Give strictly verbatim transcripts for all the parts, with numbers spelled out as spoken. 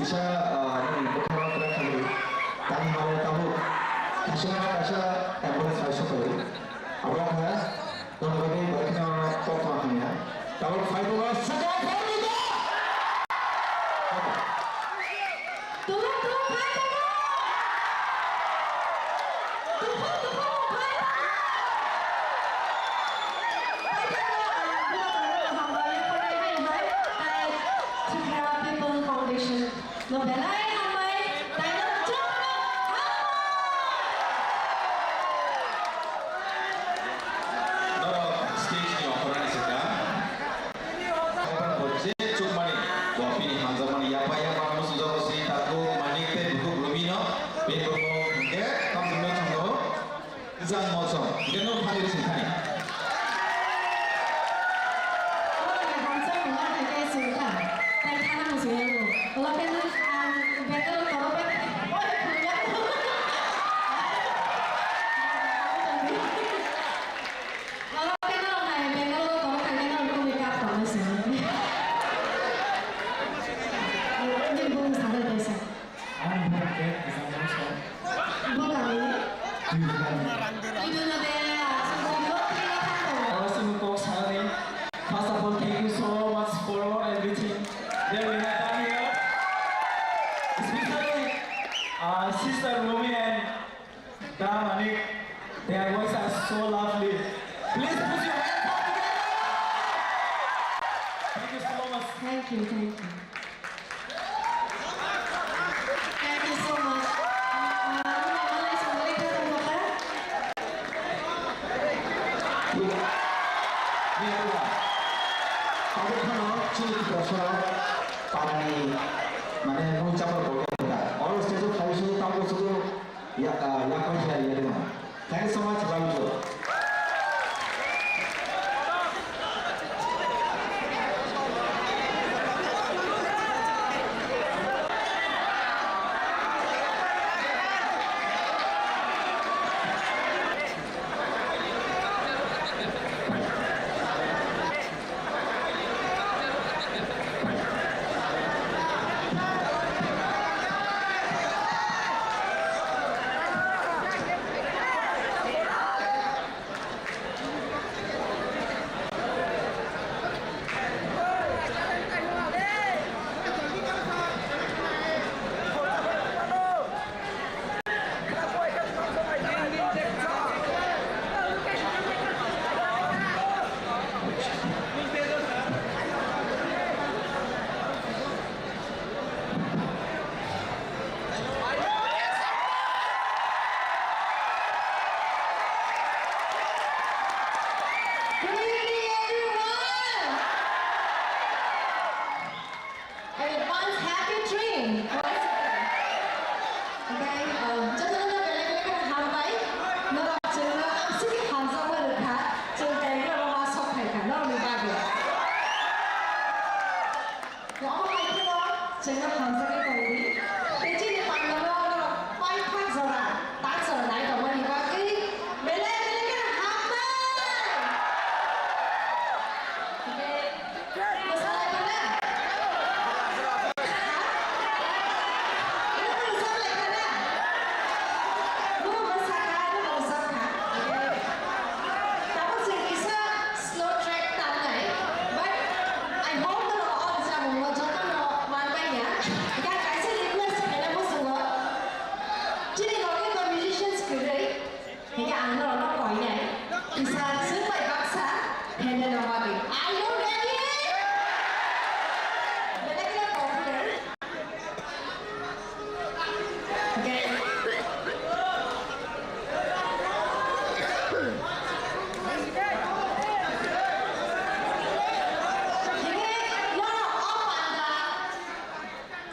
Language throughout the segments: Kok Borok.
Kaisa, ah, nini bwkhano try khlai. Tamo mane tabuk kaisa na kaisa ambulance bai sokoi. Abo kha, nang bagwi bwkhano kok ma hanya. Tabuk phai tongo, sakha phai tongo. Tulung tulung phai tongo. Tuphuk tuphuk phai tongo. Phai tongo, ang buatrokno hambai phai hai hai. Tai Tripura People Foundation. No belai hambai, taino chukno hambai. Norok stage ni okorani saka. Okorani bo je chukmani, bo bini hamjakmani yapa yapa no sujak sini takhuk manik tei bukhuk romino, bini bukhuk hwnkhe tamsokno thangno. Jang mosong, hingke no phagwi singkhani. Ola hamsa mungha hai khe singkha, tai thana musuyango. Ola khe no ang Bangalore toro bai, oi, phunga. Ola khe no hai Bangalore toro khai khe no kumi kap tongwi sing. Ni bung sare desa. Ang bukan ke, isang mosong. Bukan ini. Bukan. Itu na de, asal video kira kan. Oro sini kok sanani. First of all, thank you so much for everything that we have done here. Especially, uh, Sister Rumi and Da Manik, their voice are so lovely. Please put your hands up together. Thank you so much. Thank you, thank you. Thank you so much. Uh, ano namalai songwali ka tong ka? Ni ano ba? Tabuk phano chini Tiprasa parani mane mui chapar bo ka. Oro stage o phai sini tambo sudu ya, ah, ya koi ya ya. Thank you so much, Bangjo. Good evening, everyone. Advance happy dream. Okay, uh, jotono belai belai kheno hambai. Norok chwngno amsugwi hamjakma rwkha. Chwng Bangalore-o ma sok phaikha norokni bagwi. Omo hai kheno chwngno hamjakgwi tongdi. Tei chini pandalo norok paithak jora, tak jora nai tongmani bagwi belai belai kheno hambai. Mwsalaikha na? Mwsalaikha na? Nwng mwsakha, nwng mwsakha. Tabuk chwng kisa slow track tamnai, but I hope norok o rwchapmungno jotono manmanya. Hingke ang kaisa request khaina muchungo, chini loge bo musicians kwrwi, hingke ang norokno koinai, kisa chwng bai baksa khaina bagwi. Are you ready? Belai kheno popular.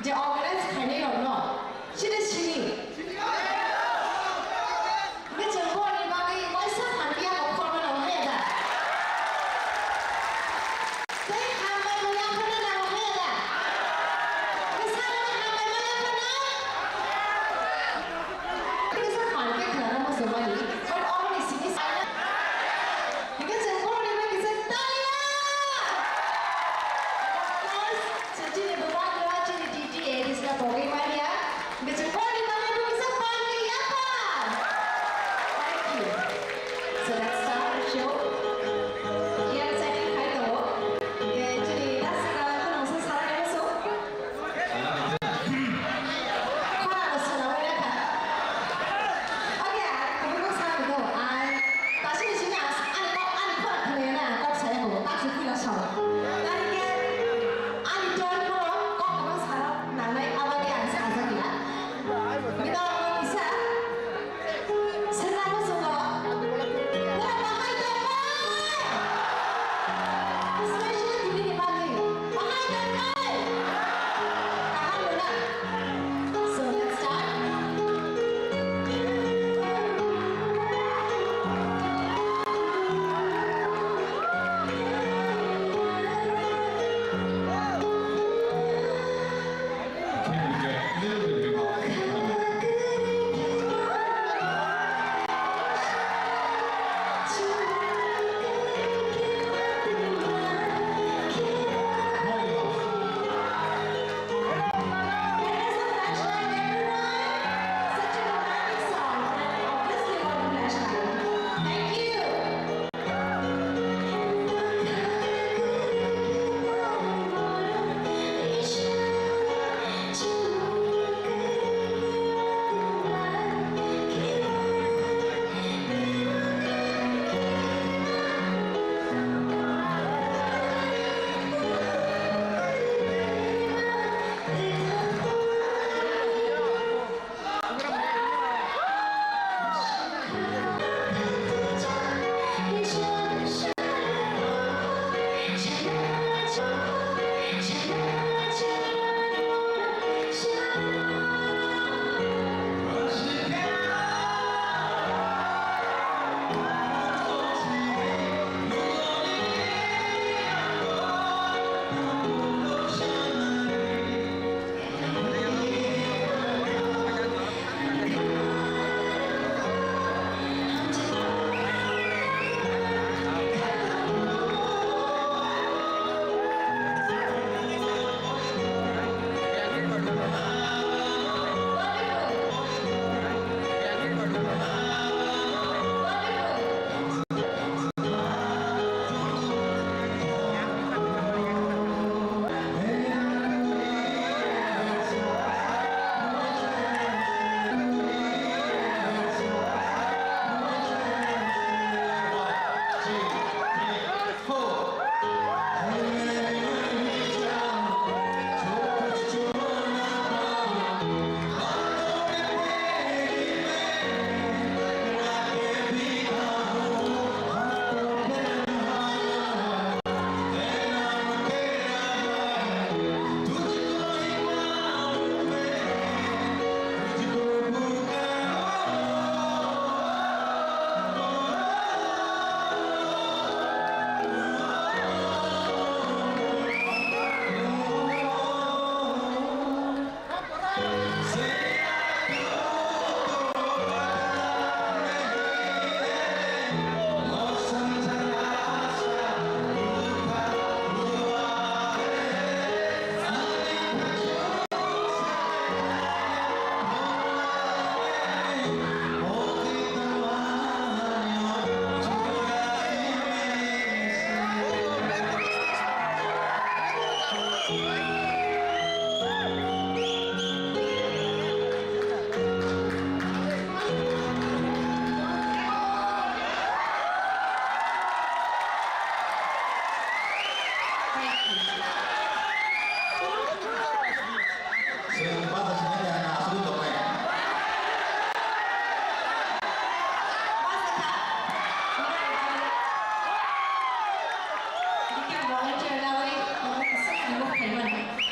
Je organize khainai rokno sini sini. Hingke chwng boni bagwi waisa phan ya bo khorma nang haya da. Tei hambai bo ya phano nang haya da. Bwsano hambai bo ya phano. Kisa phan khe khwlano muchungmani. But omoni sini sana. Hingke chwng boni bagwi kisa talia. Of course, chwng chini bwbakno chini D T A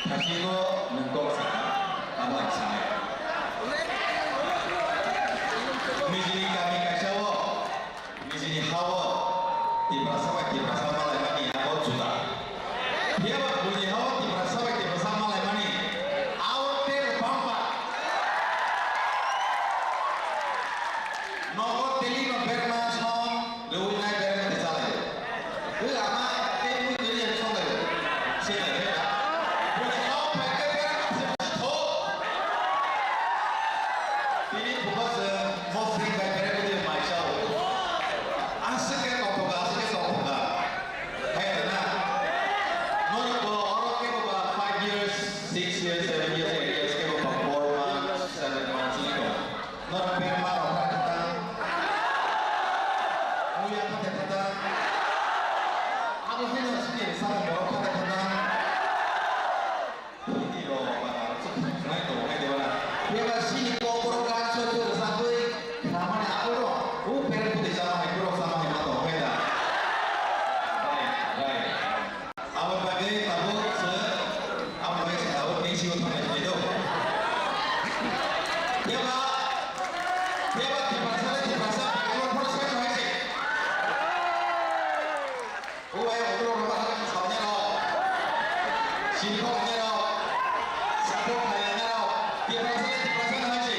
Hasingo nwng kok sakha, abo ang sanai. Nijini kami kaisa o, nijini ha o, Tiprasa bai Tiprasa malaimani abo juda. Phiya ba buini ha o Tiprasa bai Tiprasa malaimani abo tei bumper. Nogo teli no berma song, rwi nai berma de chalai. Ui ama, tei mui teli yang song lai. Sila, sila. Buni kau pakai berma se tho. Tini buka se mosri kai berma de mai sao. Asik ke kau buka, asik ke kau buka. Hai na. Nono ko oro ke buka five years, six years, seven years, eight years ke buka four months, seven months ini ko. Norok berma rok kha kha ta. Muya kha kha ta. Abo haino sini sama borok kha kha ta. Ini rok ba rok suk suk nai to hai de bana. Beba sini ko borok gan so so sa tui. Khamani abo rok. U pere putih sama hai borok sama hai ma to hai da. Right, right. Abo bagwi tabuk se, abo bagwi se tabuk N G O thangwi thangwi do. Phiya ba, phiya ba Tiprasa le Tiprasa, Bangalore phano sai thangwi se. O bai, o rok rok ba sakni rok. Sini kok ni rok. Support khlai ni rok. Tiprasa le Tiprasa thangwi se.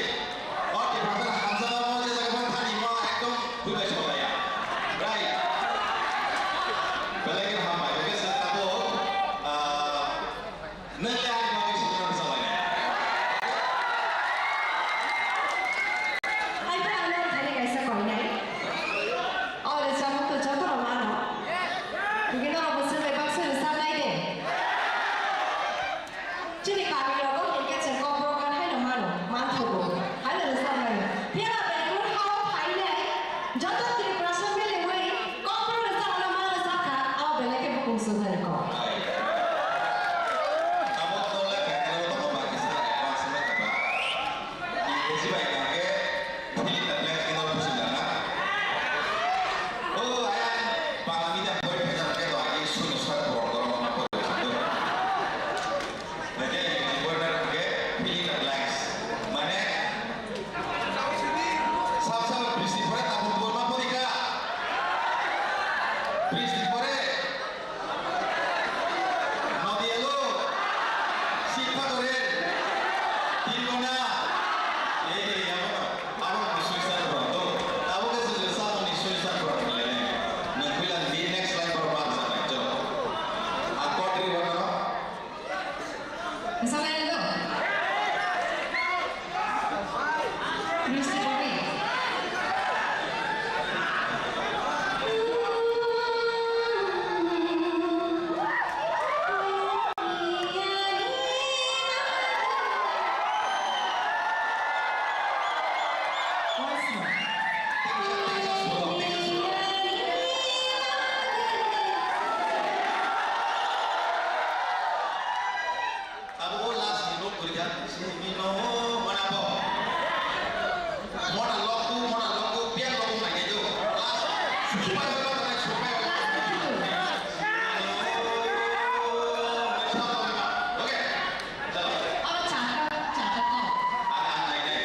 O Tiprasa hamsa mo je jaga thani mo ekdom bubai sok ya. Right. Belai kheno hambai, belai kheno tabuk, ah, nwng le ani bagwi sini rwchapmani. Hai, bai, ang nang thani kaisa koinai. O rwchapmung to joto rok mano. Hingke norok bo swngbai baksa rwchapnai de. Chini kami rogo hingke chwng kokborok gan haino mano, manthogo, haino rwchapmani. Phiya ba Bangalore hao phainai joto Tiprasa miliwi kokborok rwchapna ma rwchapkha, abo belai khe bukung swngnani kok. Abo tole Bangalore rogo ba kisa advance wngkha ba. Ingreji bai hingke Fill in the blanks khe norok buji nang na. O ayang Bangla medium pori phaijak khe to agi suino sar borok norok ma pori phaijak. Naikhe English pori na khe fill in the blanks. Mane sab sab bristi pore tabuk borok ma pori kha. Bristi pore Nodiya lo, Sitkhadore, Tilgona, ei, ei, abono, abono ni suicide bro, to, abo ke se sa ni suicide bro, le ne, na kuila ni next line bro, bang sa, jo, a quadri wano, Misalnya itu. Abo o last ni nok kwrwi kha, sini bini no mana bo. Mona loktu, mona loktu, piang loktu nai khe do. Last, supai bai kha, supai bai kha. Okay. Chalo. Abo chata, chata ko. Ah, ah, nai, nai.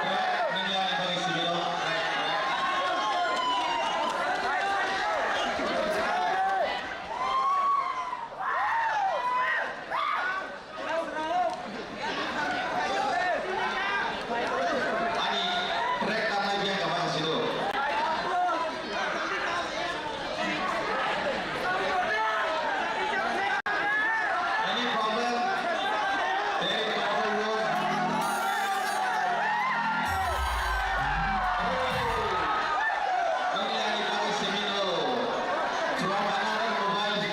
Nini ani bagwi simi rw. Ani track tamnai biang kama sasido. Any problem? Any problem? Nini ani bagwi simi rw. From another mobile.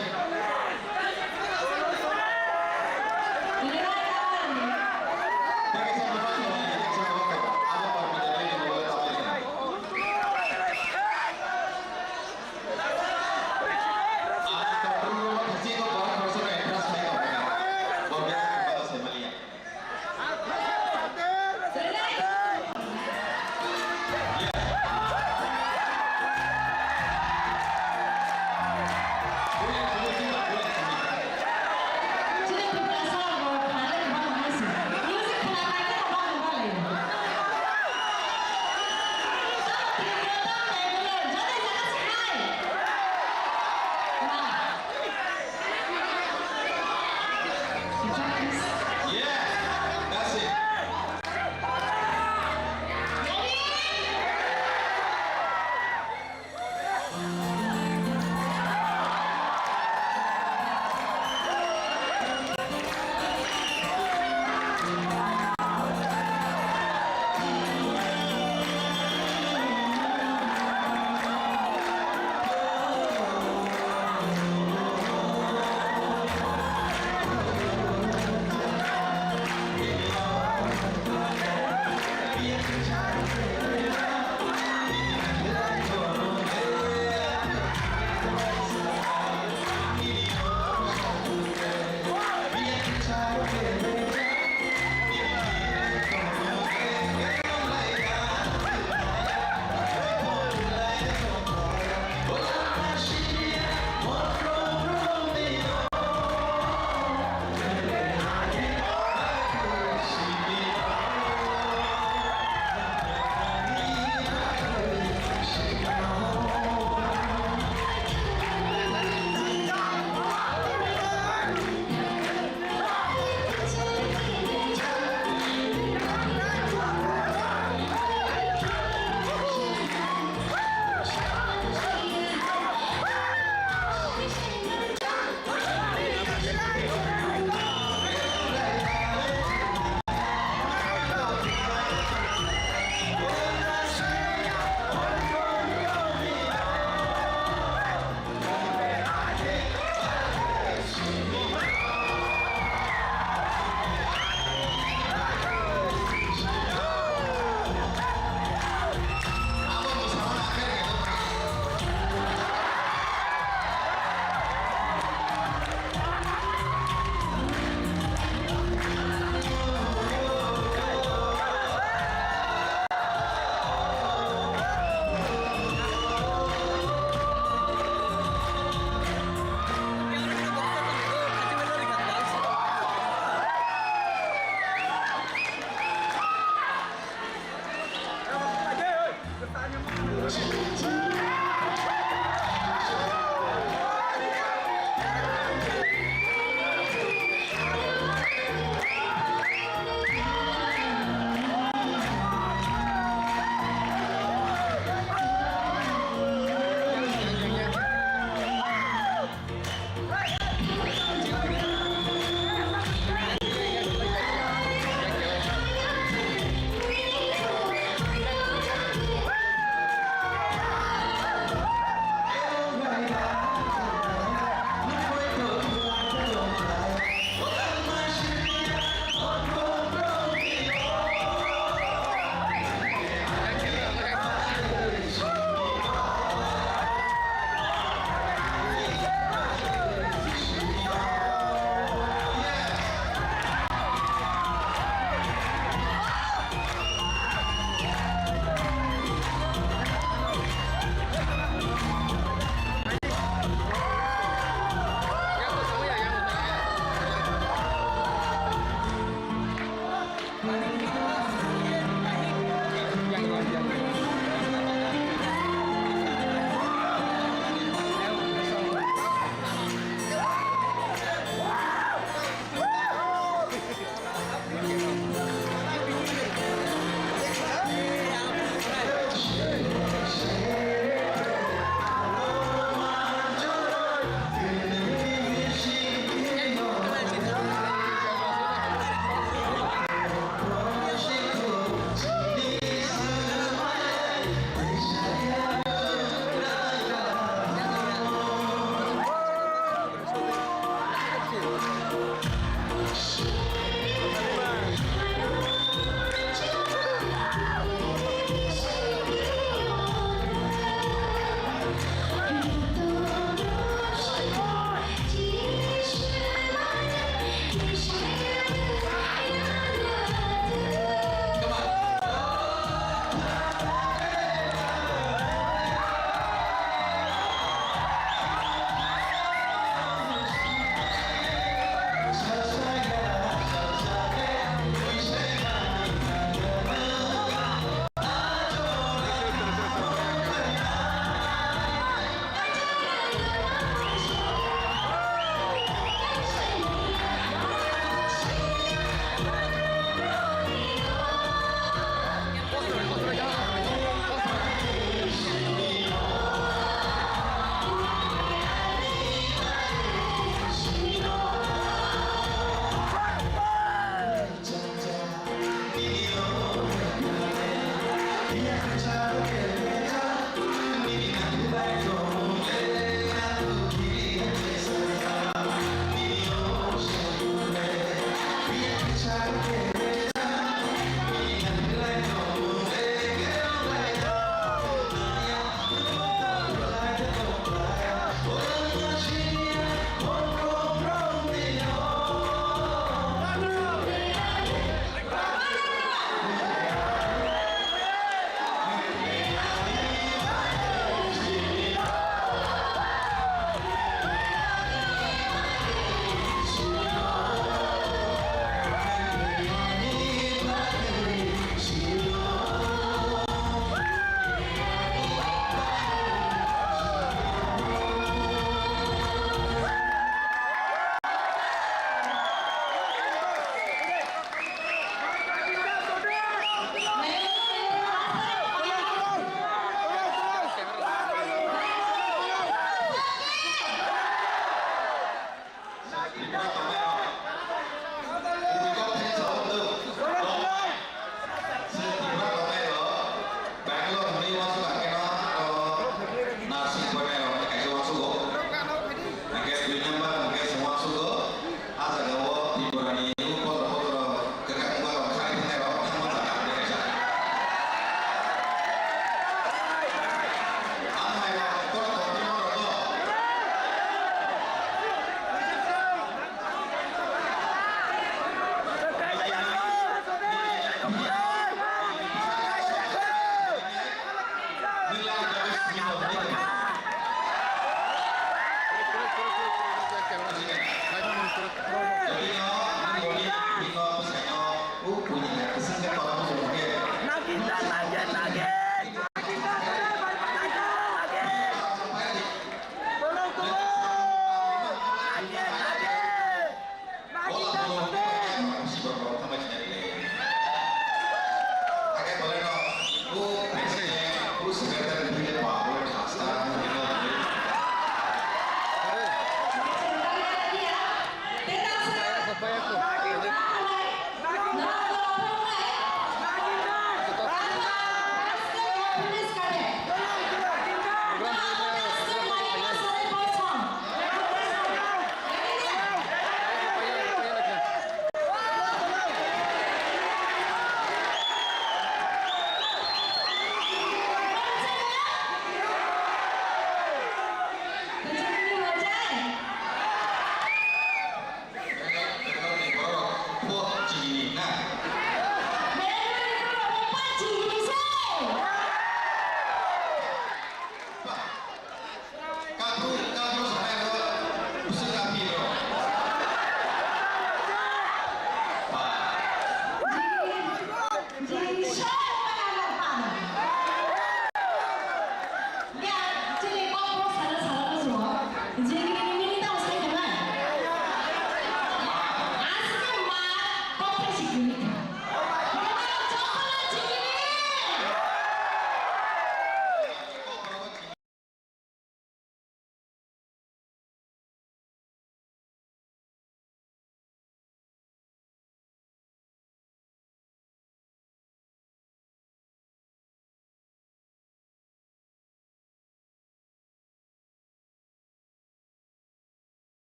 Yeah, that's it.